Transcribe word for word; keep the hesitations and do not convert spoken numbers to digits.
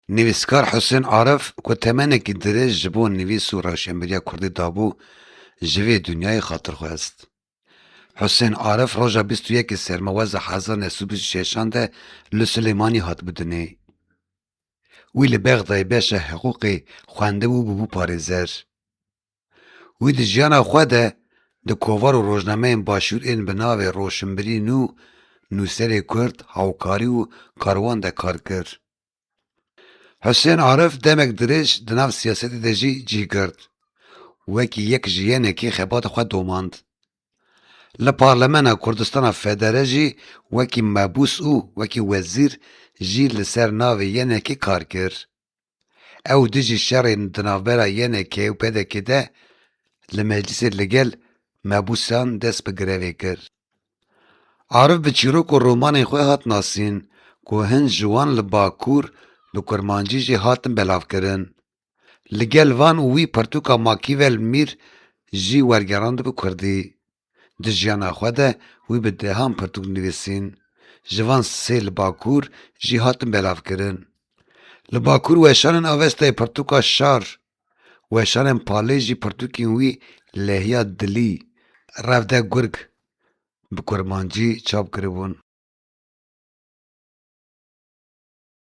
Nivîskar Husên Arif, ku temenekî dirêj ji bo nivîs û rewşenbîriya kurdî dabû, ji vê dinyayê xatir xwest. Husên Arif roja bîst û yekê Sermaweza hezar neh sed û bîst û şeşan de li Silêmanî hat bi dinê. Wî li Bexdayê beşa hiqûqê xwendibû, bûbû parêzer. Wî di jiyana xwe de di kovar û rojnameyên başûr ên bi navê Roşinbirî Nû, Nûserê Kurd, Hawkarî û Karwan de kar kir. Husên Arif demek dirêj di nav siyasetê de jî cî girt. Wekî yek ji Y N K'ê xebata xwe domand. Li Parlemena Kurdistana Federe jî wekî mebûs û wekî wezîr jî li ser navê Y N K'ê kar kir. Ew dijî şerên di navbera Y N K û P D K de li meclisê li gel mebûsan dest bi grevê kir. Arif bi çîrok û romanên xwe hat nasîn, ku hin ji wan li Bakur bi kurmancî jî hatin belavkirin. Li gel van wî pirtûka Makîvel Mîr jî wergerandibû kurdî. Di jiyana xwe de wî bi dehan pirtûk nivîsîn. Ji van sê li Bakur jî hatin belavkirin. Li Bakur weşanên Avestayê pirtûka Şar, weşanên Palê jî pirtûkên wî Lehiya Dilî, Revde Gurg bi kurmancî çap kiribûn.